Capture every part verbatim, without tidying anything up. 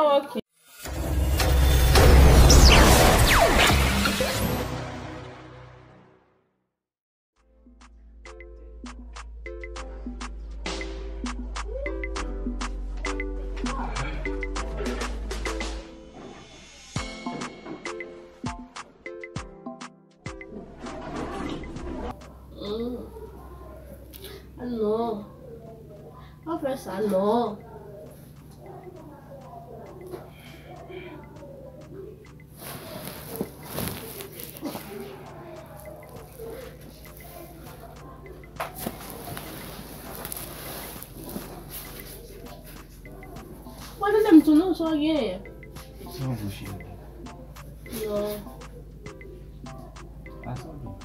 Ok. Mm. Ah non. Pa fè sa, non. Mwen tande m tou non, sa w genyen? Sa w bouche? Non. Pa sanble.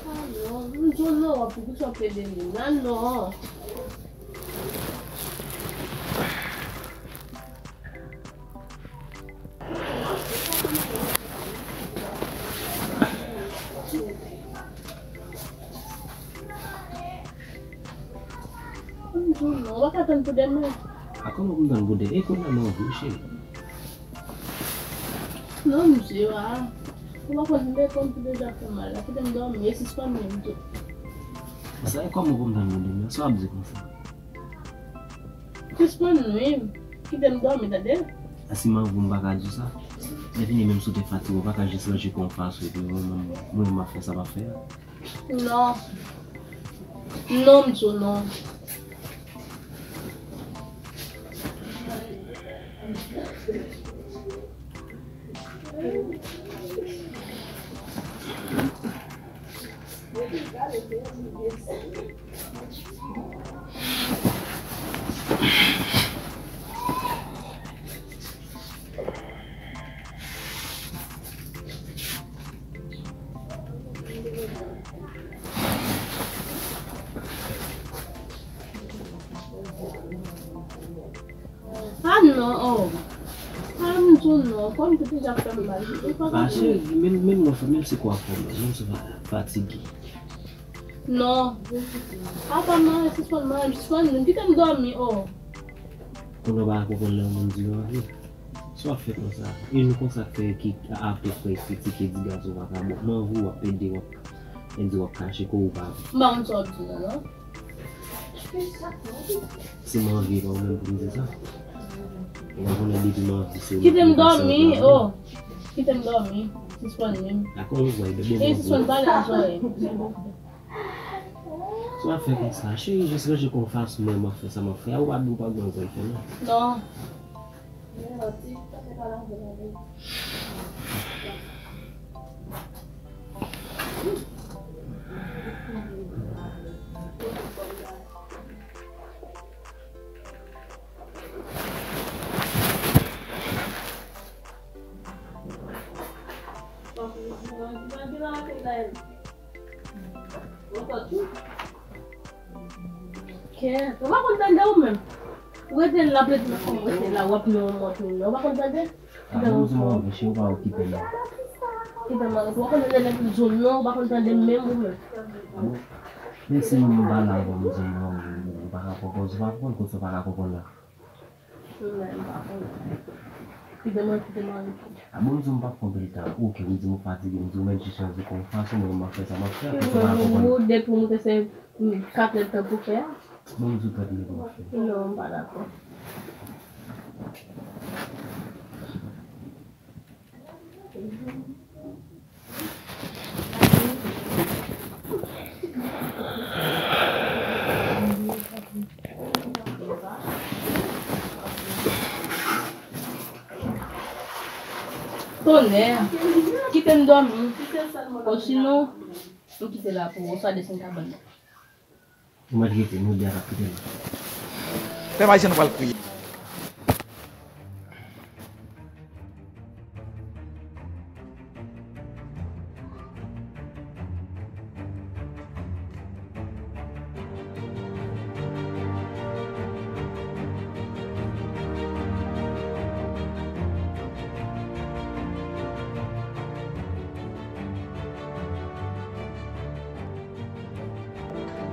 Ah non, m di w non, w ap, poukisa w ap plede vin la non? M di w non, w pa ka tann pou demen. A kòman pou m tann pou demen? E kounye a m anvi w, cheri. Non, m di w a. Ou pa konn lè kò m tou deja fè mal la. Kite m dòmi, e sispann nwi m tou. Sa e kòman pou m tann pou demen? Sa w ap di konsa? Sispann nwi m. Kite m dòmi, tande? A si m anvi w, m pa ka di w sa? Lè fini, menm si w te fatige, w pa ka jis ranje kò w fason epi mwen menm, mwen menm m ap fè sa m ap fè a. Non. Non, m di w non. Ah non, oh. Ah, m di w non, kò m te deja fè m mal. Ou pa ka... Ah, cheri, menm, menm mwen fè, menm si kò a fè m mal, menm si w fa-, fatige. Non. Apa m mare, sispann mare, sispann, kite m dòmi, oh. Kounye a w pa ka konprann lè yon moun di w anvi. Sa w ap fè konsa? E nou konsa k fè ki apre frè kritike di gason vakabon. M anvi w ap pede, w ap, e di w ap kache kò w pa vle. M pa konn sa w ap di la, non. Si m anvi, e pa ou menm pou m di sa. Ou pa konnen depi m anvi, se ou menm ki pase anvi avè m. Kite m dòmi, oh. Kite m dòmi. Sispann nwi m. Dakò, ou wè, de bon. E sispann pale nan zòrèy m. Sa w ap fè konsa? Cheri, jis ranje kò w fason mwen, m ap fè sa m ap fè a, ou pa di w pa gen anyen pou w fè non. Non. Kè, ou pa konn tande ou menm. Ou rete la, rete la, kòm ou rete la, w ap nan yon mòd menm, ou pa konn tande? A bon, di m anvi, cheri, ou pa okipe m non. Kite m arete. Ou pa konn tande lè m di w non, ou pa konn tande menm ou menm. A bon? Men si m pa la, bon, m di w non, ou pa ka konprann, ou pa konprann, kote w pa ka konprann la. Mwen menm, m pa konnen. Kite mwen, kite mwen. A bon, m di w m p ap pran pil tan. Oke, ou di m ou fatige, m di w mèt jis chanje kò w fason, mwen, m ap fè sa m ap fè, akoz ou pa konprann. Ou, depi w moute se, mm, katrè tan pou fè a. Bon, m di w trant minit m ap fè. Non, m pa dakò. Tonnè, kite m dòmi. Osinon, m kite la pou ou, swa desann kabann nan. Ou mèt rete, nou de a k ap kite la. Pè Mayizyèn pral kriye.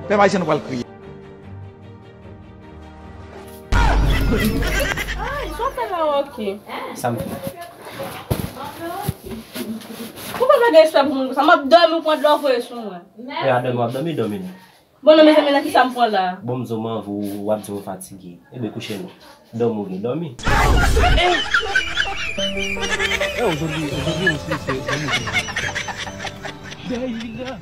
Pè Mayizyèn pral kriye. Ay, sa w fè la? Ah, ok. Sa m fè? Ou pa gen respè pou moun konsa. M ap dòmi, ou pran dlo voye sou mwen. E a dòmi, w ap dòmi, dòmi non. Bon, non, mezanmi, nan ki sa m pran la? Bon, m di w m anvi w, w ap di m w fatige. Ebyen, kouche non. Dòmi w vle dòmi. Eh, aujourd'hui, aujourd'hui aussi, c'est, c'est Dayila.